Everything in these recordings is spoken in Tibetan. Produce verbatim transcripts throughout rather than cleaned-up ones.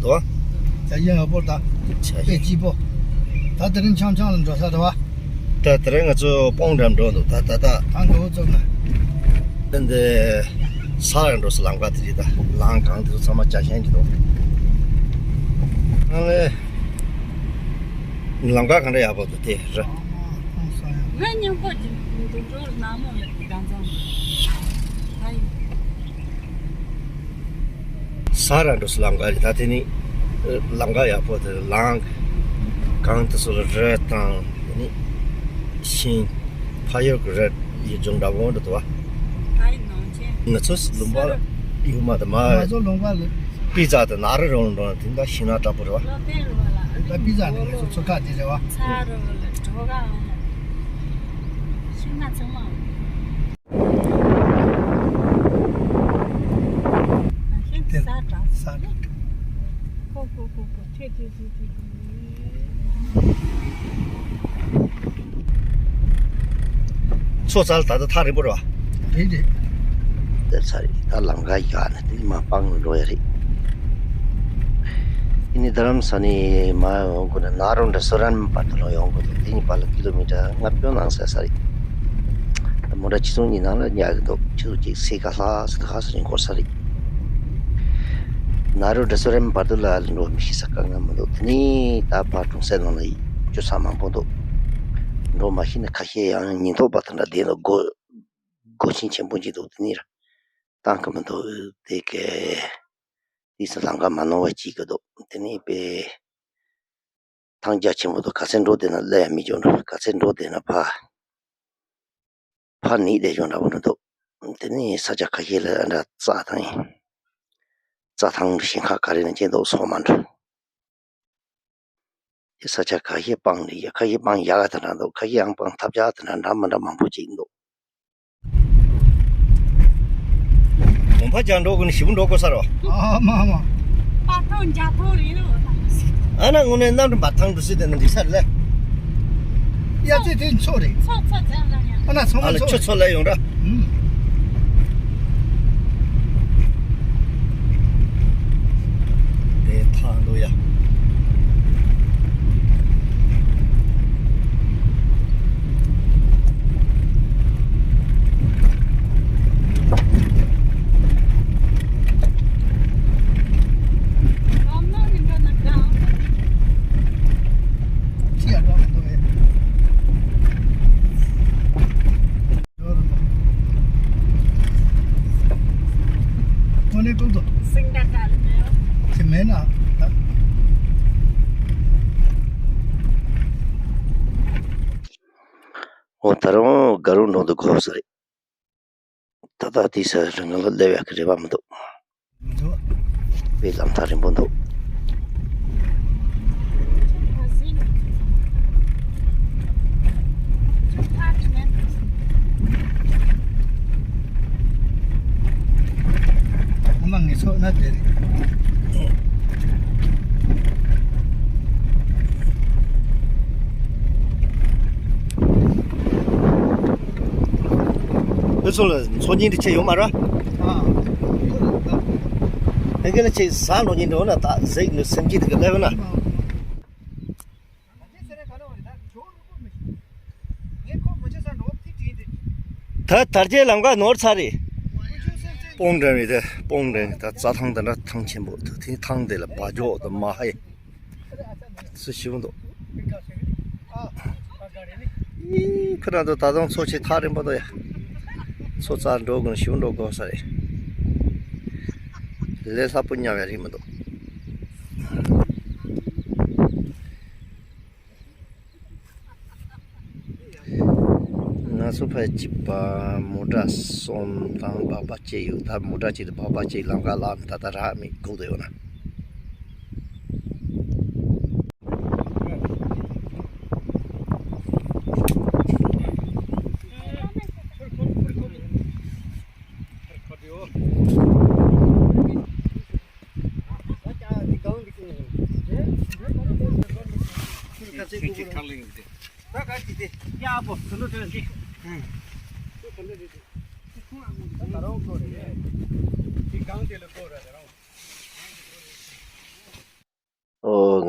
དོ། བྱ་ཡིན་ཧ་པོ་ད། བྱ་ཡིན། དཔེ་སྐྱིད་པོ། ད་དེ་རིང་འཆམ་འཆམ་ལ་འགྲོ་ས་རེད་བ། ད་དེ་རིང་ང་ཚོ་སྤོང་འགྲམ་འགྲོ་འདུག་ད་ད་ད། ད་འགྲོ་བོ་ཙམ་ན། ད་འདི་ས་ར་འགྲོ་ས་ལམ་ཁ་དེ་རེད། ད་ལམ་གང་དེ་ཚོ་ཚང་མ་རྒྱ་ཤན་གྱི་འདུག་ཨ་ལེ། ལམ་ཁ་གང་འདྲ་ཡག་པོ་འདུག་དེ་ར། ང་མཉམ་པོ་འདུག་འགྲོ་ནག་མོ་ཡོད་གང་ཚང་ད་ཡིན། ས་ར་འགྲོ་ས་ལམ་ཁ་རེད། ད་དེ་ནི་ལམ་ཁ་ཡག་པོ་དེ་ལམ་གང་དེ་ཚོ་ལ་རི་དང་དེ་ནི་ཤིང་ཕ་ཡུལ་གྱི་རི་ཡུལ་ལྗོངས་འདྲ་པོ་འདྲ་འདུག་བ། ང་ཚོ་ལུང་པ་ཡུལ་མ་དང་མ། ང་ཚོ་ལུང་པ་ལ། པི་ཙ་དང་ནག་རི་རོང་འགྲོ་ན་དེ་འདྲ་ཤིང་ནགས་འདྲ་པོ་རེད་བ། ད་པི་ཙ་ནི་ང་ཚོ་ཚོ་ཁ་དེ་རེད་བ། ཚ་རུ་ལ་གྲོ་ག་ཤིང་ནགས་ཚང་མ། དེ་ས་དྲག་ས་དྲག་ཁོ་ཁོ་ཁོ་ཁོ་ཁྱེད་ཁྱེད་ཁྱེད་ཁྱེད་ཁྱེད། མཚོ་རྩལ་ད་ལྟ་ཐག་རིང་པོ་རེད་བ། རེད་རེད། དེ་ཚ་རེད། ད་ལམ་ཁ་ཡག་ནས་དེ་ནི་མ་སྤང་འགྲོ་ཡ་རེད། དེ་ནི་རྡ་རམ་ས་ནས་མ་ཡོང་དགོས་ན་ནག་རོང་འདྲ་སོ་རན་བར་དུ་ལ་ཡོང་དགོས་འདུག་དེ་གཉིས་བར་ལ་ཀི་ལོ་མི་ཊར་ལྔ་བཅུ་ནང་ཟེར་ས་རེད། མོ་ཊ་ཆུ་ཚོད་གཉིས་ནང་ལ་ཉར་གི་འདུག་ཆུ་ཚོད་གཅིག་ཚེས་ཁ་ལྷག་ཟེར་ཁ་སང་ཉིན་འགོར་ས་རེད། ནཱ་རོ་ཌི་སོ་རན་བར་དུ་ལ་འགྲོ་མི་ཤེས་ས་དཀའ་ངལ་མི་འདུག་དེ་ནས་ད་ཕར་གྲོང་གསེབ་ནང་ལ་སྤྱོད་ས་མང་པོ་འདུག་འགྲོ་མ་ཤེས་ན་ཁ་ཤས་ཡང་ཉིན་ཐོ་པ་དེ་འདྲ་བསྡད་འདུག་སྒོ་སྒོ་ཆེན་ཆེན་པོ་གཅིག་འདུག་དེ་ནས་ར་བཏང་གི་མི་འདུག་དེ་གའི་དེ་ཚོ་ལམ་ཁ་མ་ནོར་བ་གཅིག་གི་འདུག་དེ་ནས་དཔེ་ཐང་རྒྱ་ཆེན་པོ་འདུག་ག་ཚོད་འགྲོ་བསྡད་ན་སླེབས་ཡ་མི་འགྱོ་འགྲོ། ག་ཚོད་འགྲོ་བསྡད་ན་ཕ། ཕར་ནི་བསྡད་ཡོང་འདྲ་པོ་འདྲ་འདུག་དེ་ནས་ས་ཆ་ཁ་ཤས་ལ་འདྲ་རྩྭ་ཐང་ཡིན། རྩྭ་ཐང་ཞིང་ཁ་ག་རེ་ན་ཅན་འདུག་སོགས་མ་འདྲ། དེ་ས་ཆ་ཁ་ཤས་སྤང་འདི་ཡ་ཁ་ཤས་སྤང་ཡག་ག་དེ་འདྲ་འདུག་ཁ་ཤས་ཡང་སྤང་ཐབས་ཆག་དེ་འདྲ་འདྲ་མི་འདྲ་མང་པོ་ཅིག་འདུག་གོམ་པ་རྒྱག་འགྲོ་དགོས་ནི་ཞིབ་འགྲོ་དགོས་ས་རོ། ཨ་མ་མ། པ་ཐང་རྒྱ་ཐང་རེད་རོ། ཨ་ན་དངོས་གནས་གནམ་གྲུ་འབར་ཐང་འགྲོ་སྲིད་དེ་ནི་འགྲིག་ས་རེད་ལ། ཡ་ཙི་དེ་མཚོ་རེད། མཚོ་མཚོ་ཙམ་ལ་ཡ། ཨ་ན་ཚང་མ་ཨ་ལ་མཚོ་ཆུ་རེད། མཚོ་ལ་ཡོང་ར། ཨུམ། དེ་ཐང་འགྲོ་ཡ། འོ་ད་རུང་དགའ་རུ་འགྲོ་འདུག་གོ་ས་རེད། ད་ལྟ་དེ་ས་རི་ང་ལ་སླེབས་ཡག་གི་རེ་བ་མི་འདུག་མི་འདུག་དཔེ་ལམ་ཐག་རིང་པོ་འདུག་ཨ་མ་ངེད་ཚོ་ན་དེ་རེད། ཁྱོད་ཚོ་ལ་མཚོ་སྙིང་འདི་ཆེ་ཡོད་མ་རེད། ཨ། ཨེ་ག་ལ་ཆེ་ཟ་ནོ་སྙིང་འདི་འོ་ན་ད་ཟེག་ནི་སེམས་ཀྱི་དེ་ག་ལེ་བ་ན། ད་དར་རྒྱས་ལམ་ཁ་ནོར་ཚར་རེད། སྤོང་འདྲ་བའི་དེ་སྤོང་འདྲ་བའི་ད་རྩྭ་ཐང་དེ་འདྲ་ཐང་ཆེན་པོ་འདུག་དེ་ཐང་དེ་ལ་བ་ཇོ་དང་མ་ཧའི། སུ་ཞིག་འདུག་ཨི་ཁོ་རང་ཚོ་ད་དུང་མཚོ་ཆེ་ཐག་རིང་པོ་འདུག་ཡ། མཚོ་རྩ་འགྲོ་དགོས་ཞིག་འགྲོ་དགོས་ས་རེད། ལས་སླ་པོ་མཉམ་ཡ་རིག་མི་འདུག་ང་ཚོ་ཕལ་གཅིག་པ་མོ་ཊ་གསུམ་དང་སྦག་སྦག་བཅས་ཡོད། ད་མོ་ཊ་གཅིག་དང་སྦག་སྦག་གཅིག་ལམ་ཁ་ལ་ད་ལྟ་རག་མེད་སྒུག་བསྡད་ཡོད་ན།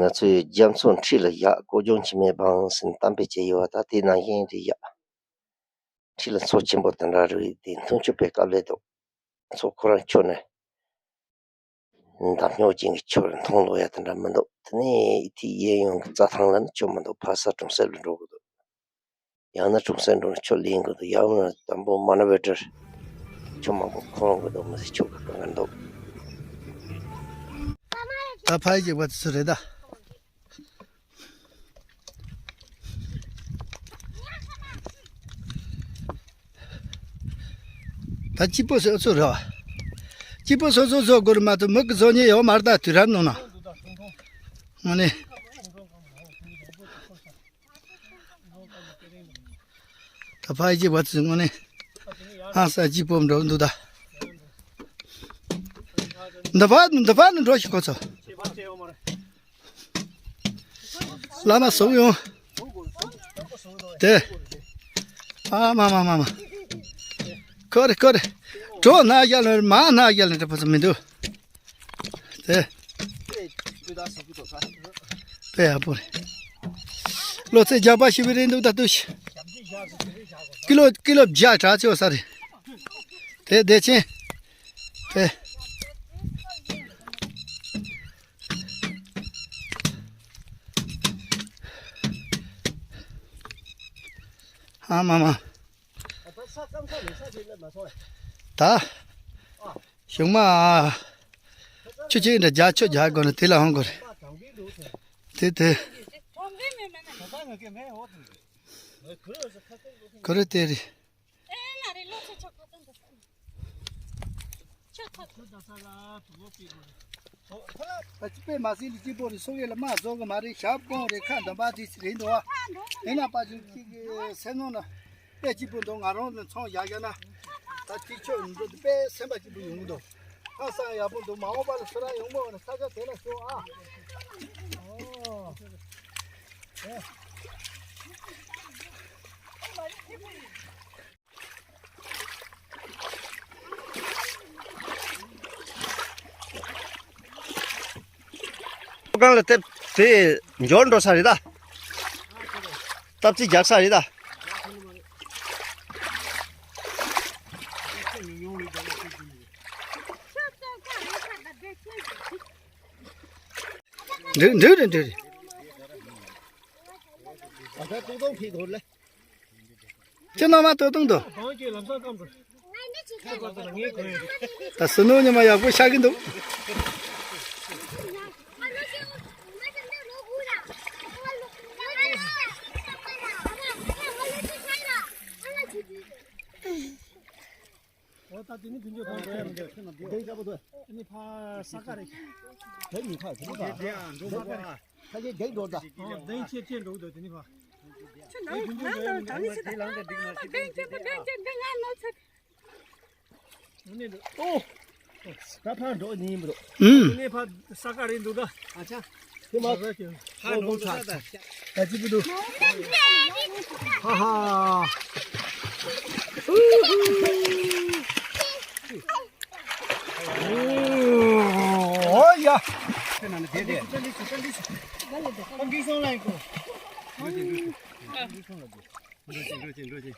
ང་ཚོའི་རྒྱ་མཚོ་འཁྲིས་ལ་བཞག་སྐོར་སྦྱོང་བྱེད་མི་བང་ཟིན་གཏམ་དཔེ་བྱས་ཡོད་པ། ད་དེ་ནང་བཞིན་རེད་ཡ། འཁྲིས་ལ་མཚོ་ཆེན་པོ་དེ་འདྲ་རེད། དེ་མཐུན་སྤྱོད་པའི་སྐབས་ལས་འདུག་མཚོ་ཁོ་རང་ཁྱོན་ནས་འདམ་རྙོག་ཅན་གྱི་ཆུ་རུ་མཐོང་ལོག་ཡ་དེ་འདྲ་མི་འདུག་དེ་ནས་ཨི་ཐི་གཡས་གཡོན་གྱི་རྩྭ་ཐང་ལ་ནི་ཆུ་མི་འདུག་ཕ་ས་གྲོང་གསེབ་ལ་འགྲོ་དགོས་འདུག་ཡང་ན་གྲོང་གསེབ་འགྲོ་ན་ཆུ་ལེན་དགོས་འདུག་ཡང་ན་དང་པོ་མ་ན་བའི་གྲིར་ཆུ་མང་པོ་འཁོར་འོང་གི་འདུག་མི་ཚེ་ཆུ་གི་དཀའ་ངལ་འདུག་ད་ཕ་ཡི་ཅིག་བ་དེ་ཚོ་རེད་ད། ད་སྐྱིད་པོ་སོ་སོ་རེད་བ། སྐྱིད་པོ་སོ་སོ་བཟོ་དགོས་རེད་མ་གཏོགས་མི་གི་བཟོ་ཉེས་ཡོད་མ་རེད། ད་དུས་རབས་ནང་ན་དངོས་གནས། ད་ཕ་ཡི་བ་ཚོ་དངོས་གནས་ཧང་སང་སྐྱིད་པོ་འགྲོ་འདུག་ད་འདི་ཕ་འདི་ཕ་ནས་འགྲོ་ཞིག་ཁོ་ཚོ། བླ་མ་སོང་ཡོང་། དེ། ཨ་མ་མ་མ་མ། ཁོ་རེ་ཁོ་རེ། གྲོ་ན་རྒྱ་ལ་མ་ན་རྒྱ་ལ་འདྲ་པོ་ཚོ་མི་འདུག་དེ། དཔེ་ཡག་པོ་རེད། ལོ་ཚད་རྒྱག་པ་ཞིག་རེད་འདུག་ད་ལྟོས་ཤིག་ཀི་ལོ་ཀི་ལོ་བརྒྱ་དྲག་ཆེ་བ་ས་རེད། དེ་བདེ་ཆེན། དེ། ཨ་མ་མ། ད། གཞུག་མ། ཆུ་ཆེན་འདྲ་རྒྱ་ཆུ་རྒྱ་དགོས་ན་དེ་ལ་འོང་དགོས་རེད། དེ་དེ། ཁོ་རེ་དེ་རེད། ད་ཅི་པས་མ་སྲིད་ལི་སྐྱིད་པོ་རེད། སོ་ཡེ་ལ་མ་བཟོ་གི་མ་རེད། ཞབས་སྤོང་རེད། ཁ་འདམ་པ་དེ་རེད་འདུག་ཨ། ཡིན་ན་པ་ཅིག་གཅིག་གི་སེམས་ནང་ལ་དཔེ་སྐྱིད་པོ་འདུག་ང་རང་ལ་ཚོང་རྒྱག་རྒྱག་ན་ད་ཅིག་ཆོས་འདི་དཔེ་སེམས་པ་སྐྱིད་པོ་ཡོང་གི་འདུག་ཧ་སང་ཡག་པོ་འདུག་མ་འོངས་པ་ལ་ཁྱོད་རང་ཡོང་མོ་ན་ས་ཆ་དེ་ལ་ཤོག་ཨ། ཨོ། སྒང་ལ་དེབ་དེ་འབྱོར་འགྲོ་ས་རེད་ད། སྟབས་ཅིག་རྒྱག་ས་རེད་ད། འགྲིག་འགྲིག་རེད་འགྲིག་རེད། ཁྱེད་རྣམ་པ་ལྟོས་དང་དུ། ད་སུ་ནུ་ཉི་མ་ཡག་པོ་ཤར་གི་འདུག་འོ་ད་དེ་ནི་ཕུན་ཚོགས་གང་འགྲོ་ཡ་མི་འདུག་ཁྱོད་ནང་དེ་ནི་ཕ་ས་ཀ་རེད། དེ་ནི་ཕ་དེ་ནི་ཕ་དེ་ཡང་འགྲོ་ས་ཀ་རེད། ཁ་ཤས་རྒྱག་འགྲོ་ད། ཨོ་དེ་ཁྱེད་ཁྱེད་འགྲོ་གི་འདུག་དེ་ནི་ཕ། ཁྱོད་ནང་ནང་ནང་གྲང་ནི་ཤི་ད། ཨོ་དེ་ཁྱེད་ཕ་དེ་ཁྱེད་དེ་ང་ནོར་ཚར། ཨོ། ད་ཕར་འགྲོ་ནི་ཡིན་པ་རེད། ཨུམ། དེ་ནས་ཕར་ས་ཀ་རེད་འདུག་ད། ཨ་ཅག་དེ་མ་ས་ཀ་ཁྱེད་ཕར་འགྲོ་ས་ད། ད་ཅི་པུ་འདུག་ཧ་ཧ། ཨོ་ཡ། ཁྱེད་ནང་ནས་བསྡད་དེ། ཨ་འདི་སོང་ལ་ཡིན་གོ། འགྲོ་ཅིག་འགྲོ་ཅིག་འགྲོ་ཅིག་འགྲོ་ཅིག་འགྲོ་ཅིག་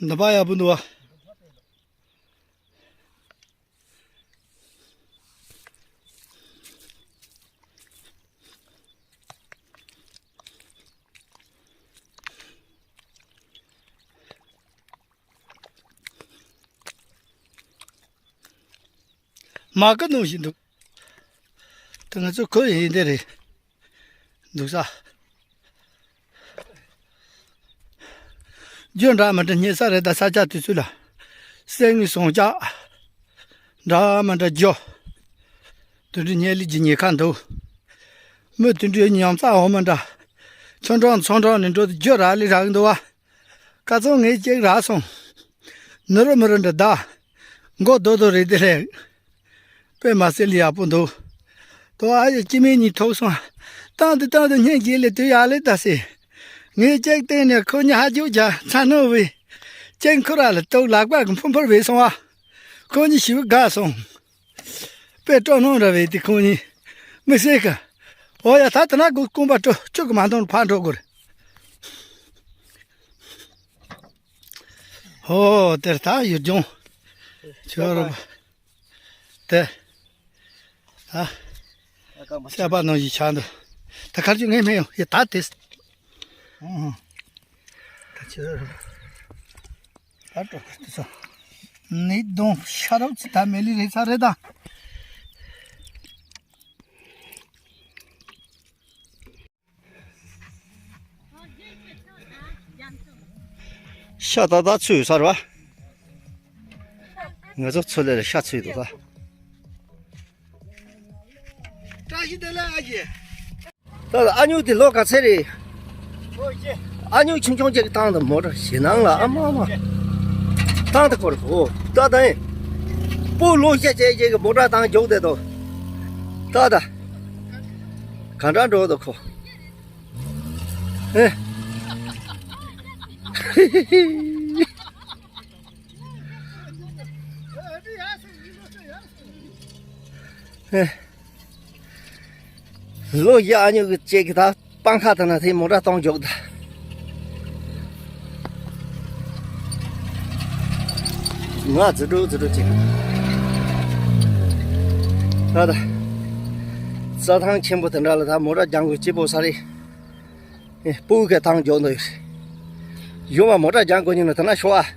འདི་པ་ཡག་པོ་འདུག་བ། མ་ཀི་ནང་བཞིན་འདུག་ད་ང་ཚོ་ཁོ་ཡིན་འདི་རེད། འདུག་ས། རྒྱུ་འདྲ་མི་འདྲ་རྙེད་ས་རེད། ད་ས་ཆ་དེ་ཚོ་ལ་གསེར་དངུལ་ཟངས་ལྕགས་འདྲ་མི་འདྲ་རྒྱུ་དེ་འདྲ་རྙེད་ལས་ཀྱི་ཉེན་ཁ་འདུག་མི་དེ་འདྲའི་ཉམས་ཚགས་འོ་མི་འདྲ་ཆུང་གྲོང་ཚོང་གྲོང་ནས་འགྲོ་དུས་རྒྱུ་རག་ལས་རག་གི་འདུག་བ། ཀ་ཚོང་ངས་ཅིག་རག་སོང་། ནུ་རུ་མུ་རུ་འདྲ་ད། མགོ་རྡོག་རྡོག་རེད་དེ་རེད། དཔེ་མ་སྲིད་ལ་ཡག་པོ་འདུག་དོ་ཨ་ཡེ་སྐྱེ་དམན་གཉིས་ཐུག་སོང་། བཏང་དུ་བཏང་དུ་སྙིང་རྗེ་ལས་དུ་ཡག་ལས་ད་ཟེར། ངས་ཅིག་བསྟན་ནས་ཁོ་གཉིས་ཧ་ཅུག་རྒྱ་ཚ་ནོ་བས། ཅིག་ཁོ་ར་ལ་ཏོག་ལག་པ་གི་ཕུར་ཕུར་བས་སོང་བ། ཁོ་གཉིས་ཞིབ་དགའ་སོང་། དཔེ་སྤྲོ་སྣང་ར་བས་དེ་ཁོ་གཉིས། མི་སྲིད་གི། འོ་ཡ་ད་དེ་ན་སྒོ་རྐང་པ་སྤྲོ་ཁྱོད་ཀྱི་མ་འདོང་ཕར་འགྲོ་དགོས་རེད། ཧོ་དེར་ད་ཡུལ་ལྗོངས། ཁྱོད་ར་བ། དེ། ད། སེ་པ་ནང་བཞིན་ཆགས་འདུག་ད་ཁར་ཆུ་ངས་མེད་ཡོང་ཡ་ད་དེ། ད་ཁྱོད་ར་བ། ད་འགྲོ་གི་འདུག་ས། ནི་གདོང་ཤ་རོགས་ཚི་ད་མེ་ལི་རེད་ས་རེད་ད། ཤ་ད་ད་ཚུད་ཡོད་ས་རེད་བ། ང་ཚོ་ཚོད་ལས་ལ་ཤ་ཚུད་འདུག་ད། བཀྲ་ཤིས་བདེ་ལེགས་ཨ་ཅེ། ད་ཨ་ཉུག་དེ་ལོ་ག་ཚད་རེད། ཨ་ཉུག་ཆུང་ཆུང་ཅིག་བཏང་དང་མོ་ཊ་ཞེད་སྣང་ལ་ཨ་མ་མ། བཏང་དང་ཁོ་རེ་ཧོ་ད་ད་ཡིན། སྤུ་ལོ་ཤ་ཅེ་ཅེ་གི་མོ་ཊ་བཏང་མགྱོགས་དེ་དོ། ད་ད། ག་འདྲ་འགྲོ་དོ་ཁོ། ཨེ། ཨེ། ལོ་ཡ་ཨ་ཉུག་གི་ཅེ་གི་ད་སྤང་ཁ་དང་ན་དེ་མོ་ཊ་གཏོང་མགྱོགས་ད། ང་ཛི་དྲུག་ཛི་དྲུག་ཅིག་ད་ད། རྩྭ་ཐང་ཆེན་པོ་དེ་འདྲ་ལ་ད་མོ་ཊ་རྒྱང་གོ་སྐྱིད་པོ་ས་རེད། ཨེ་སྤུ་གུ་ག་བཏང་མགྱོགས་འདུག་ཡོད་མ་མོ་ཊ་རྒྱང་གོ་ཉིན་ལ་དེ་ན་ཤོག་ཨ།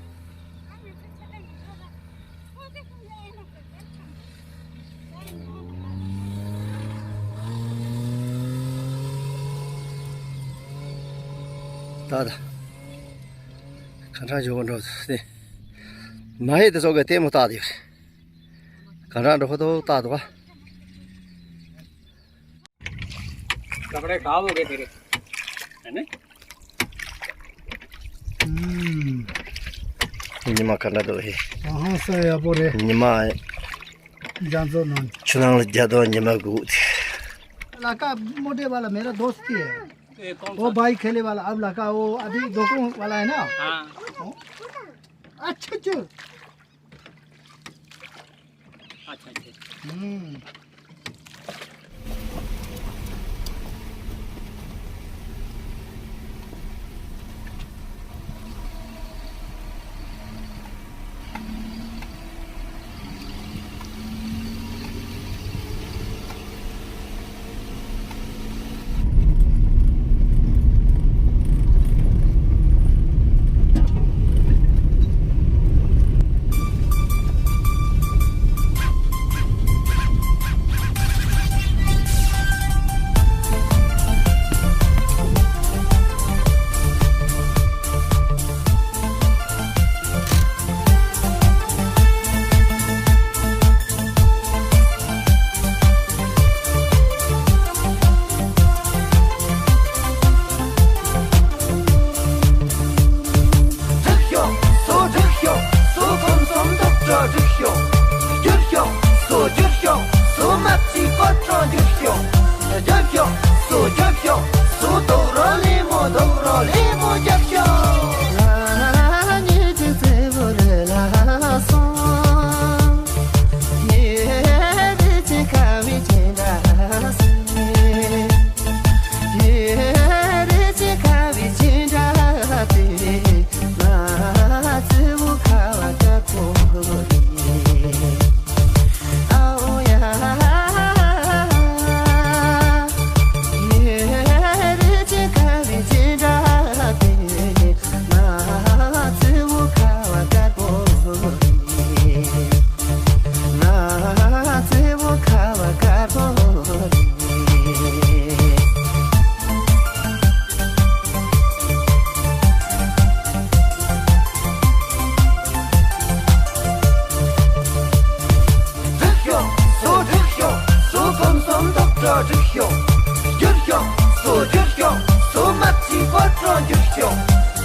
ད་ད། ག་འདྲ་འཇོག་འགྲོ་དེ། མ་ཧེ་དེ་ཚོ་ག་ལྟད་མོ་བལྟ་དེ། ག་འདྲ་འགྲོ་ཁོ་ཐོ་བལྟ་དོ། कपड़े खराब हो गए तेरे, है ना? हम्म। ཉི་མ་ག་འདྲ་འདུག་ཧེ། ཨ་ཧ་ས་ཡག་པོ་རེད། ཉི་མ། རྒྱ་མཚོ་ནང་། ཆུ་ནང་ལ་རྒྱ་རྡོ་ཉི་མ་སྒུག་དེ། लड़का मोटे वाला मेरा दोस्त ही है। ए, कौन वो सा? बाइक खेले वाला, अब लड़का वो अभी दुकान वाला है ना। हाँ। अच्छा, अच्छा। अच्छा, अच्छा। हम्म।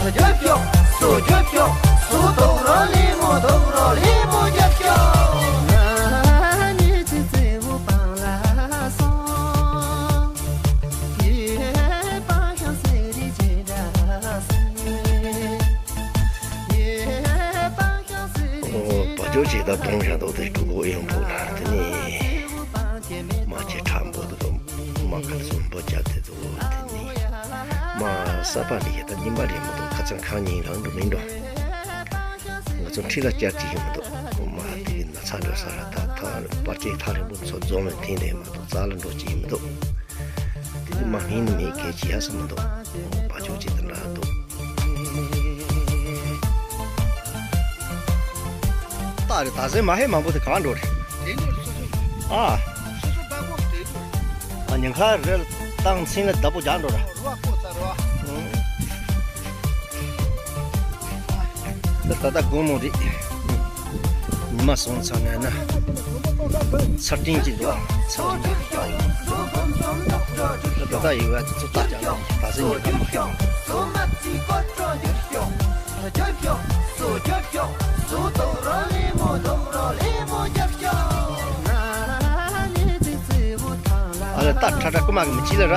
རྒྱབ་ཤོག་སུ་རྒྱབ་ཤོག་སུ་དོག་རོ་ལི་མོ་དོག་རོ་ལི་མོ་རྒྱབ་ཤོག་ང་ཉི་ཚེ་ཚེ་བོ་པང་ལ་སོང་། ཡེ་པང་ཤང་སེ་རི་ཅི་འདྲ་སེ། ཡེ་པང་ཤང་སེ་རི་ཅི་འདྲ། ཨོ། བ་ཇོ་ཅིག་ད་གདོང་ཞག་མདོག་དེ་དྲུག་གོ་ཡང་ཕོག་ན་དེ་ནི་མ་ཆེ་ཁྲ་འབོ་དུ་དུ་མ་ཁ་སུམ་པོ་རྒྱབ་དེ་དུ་དེ་ནི། མ་ས་པ་ལི་ཡ་ད་ཉི་མ་རེ་མ་གཏོགས་ཁ་ཚང་ཁང་ཉིན་རང་འགྲོ་མིན་འགྲོ། ང་ཚོ་ཁྲི་ལ་བཅར་གྱི་ཡིན་མི་འདུག་མ་དེ་གི་ན་ཚ་འགྲོ་ས་ར་ད་ཐ་པར་ཅིག་ཐག་རིང་པོ་ཚོ་རྫོང་བའི་ཐེངས་རེ་མ་གཏོགས་རྩ་ལ་འགྲོ་གྱི་ཡིན་མི་འདུག་དེ་གི་མ་ཧིན་མི་གལ་ཆེ་ཡ་ས་མི་འདུག་བ་ཅོ་ཅིག་དང་འདྲ་འདུག་ད་རེ་ད་ཟེ་མ་ཧེ་མང་པོ་དེ་གང་འགྲོ་རེད། དེ་འགྲོ་རེད་སོ་སོ། ཨ། སོ་སོ་བདག་པོ་དེ་འགྲོ་རེད། ཨ། ཉིན་ཁ་རེ་བཏང་ཚིན་ལ་བདག་པོ་རྒྱག་འགྲོ་ར། རོ་པོ་ས་རོ། ཨང་། ད་ད་ད་དགོང་མོ་རེད། ཉི་མ་སོང་ཚར་ནས་ན། ཚར་ཏིང་གཅིག་འདུག་ཚར་ཏིང་། ད་ད་ཡོད་ཡ་ཚོ་ད་ཅག་ན་ད་ཟེ་ཉིན་ཁ་མ་ཤོང་། ཨ་ལ་ད་ཁྲ་ཁྲ་ཀུ་མ་གི་མི་ཅི་ལ་ར།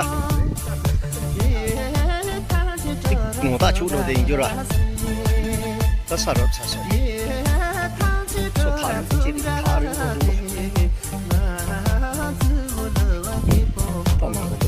ངོ་ད་ཆུ་འགྲོ་དེ་ཡིན་རྒྱུ་ར། ད་ས་རོབ་ཚ་སོང་། སོ་ཐག་རིང་པོ་ཅི་རིགས་ཐག་རིང་པོ་རིང་པོ།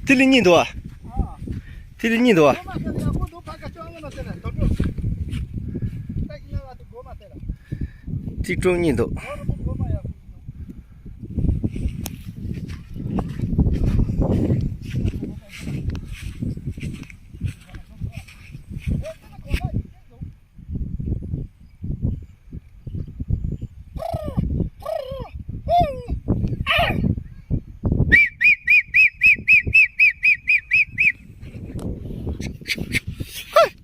དེ་ལི་གཉིས་འདུག་ཨ། དེ་ལི་གཉིས་འདུག་ཨ། ཏི་ཀྲུང་གཉིས་འདུག་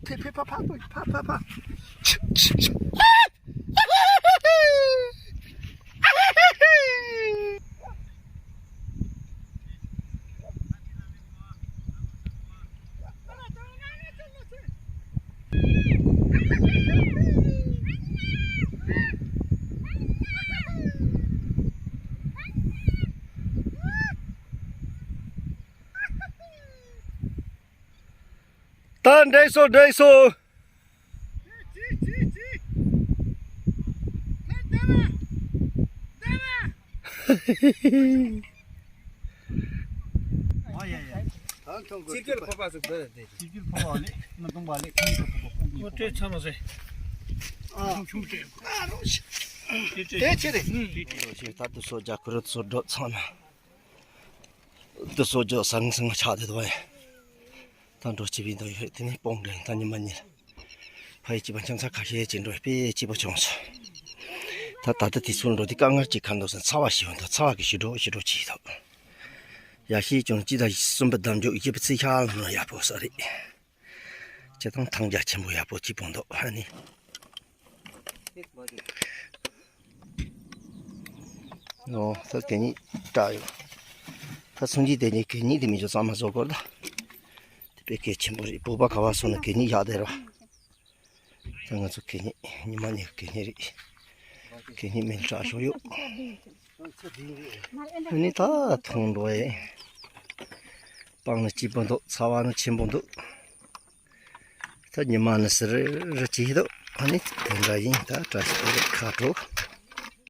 ཕེ་ཕེ་ཕ་ཕ་ཕ་ཕ་ཕ། ད་འགྲིག་སོང་འགྲིག་སོང་། ཕྱི་རྒྱལ་ཕོར་པ་ཟིག་བཟོས་ཏེ། ཕྱི་རྒྱལ་ཕོར་པ་ལས་མི་གཏོང་པ་ལས་ཁྱིམ་ཚང་ཕོར་པ་ཕོག་གི། ངོ་སྤྲོད་ཚང་མ་བཟོས། ཨ། ཆུང་ཆུང་སྤྲད། དེ་ཆེ་རེད། ད་དུ་སོ་རྒྱ་ཁུ་རུ་སོ་འགྲོ་ཚང་ན། དུ་སོ་རྒྱ་སང་སང་ཆགས་དེ་དོ་ཡ། ད་འགྲོ་ཅི་བིན་དོ་ཡོད་དེ་ནི་སྤོང་འདྲེན་ད་ཉི་མ་ཉིན། ཕ་ཡི་སྐྱིད་པ་འཆམ་ཚ་ཁ་ཤས་ཅིག་འགྲོ་དཔེ་སྐྱིད་པོ་བྱུང་སོང་། ད་ད་ལྟ་དུས་ཚོད་འགྲོ་དུས་དཀའ་ངལ་ཅིག་ཁ་འདུག་སོང་། ཚ་བ་ཞིག་འདུག་ཚ་བ་གི་ཞི་འགྲོ་ཞི་འགྲོ་ཅིག་འདུག་ཡ་ཤི་ཅུང་ཅི་ད་གསུམ་པ་འདམ་འཇོག་ཡི་པ་ཚི་ཤ་ལ་ཡག་པོ་ས་རེད། ཅི་དང་ཐང་རྒྱ་ཆེན་པོ་ཡག་པོ་ཅིག་པོ་འདུག་ཨ་ནི། ཨོ་ད་གད་སྙིགས་བཀྲ་ཡོད། ད་སུང་ཅི་དེ་ནི་གད་སྙིགས་དེ་མི་ཆོག་གཙང་མ་བཟོ་དགོས་ད། དེ་དཔེ་གལ་ཆེན་པོ་རེད། བོད་པ་ག་བ་སོང་ན་གད་སྙིགས་བཞག་བསྡད་ར། ད་ང་ཚོ་གད་སྙིགས་ཉི་མ་ནས་གད་སྙིགས་རེད། གད་སྙིགས་མེ་ལ་དྲག་ཤོར་ཡོད། ཨ་ནི་ད་ཐོང་འགྲོ་ཡེ། སྤང་ནི་སྐྱིད་པོ་འདུག་ཚ་བ་ནི་ཆེན་པོ་འདུག་ད་ཉི་མ་ནི་ཟེར་ར་ཅིག་འདུག་ཨ་ནི་དེ་འདྲ་ཡིན། ད་བཀྲ་ཤིས་བདེ་ལེགས། ཁ་དྲོ།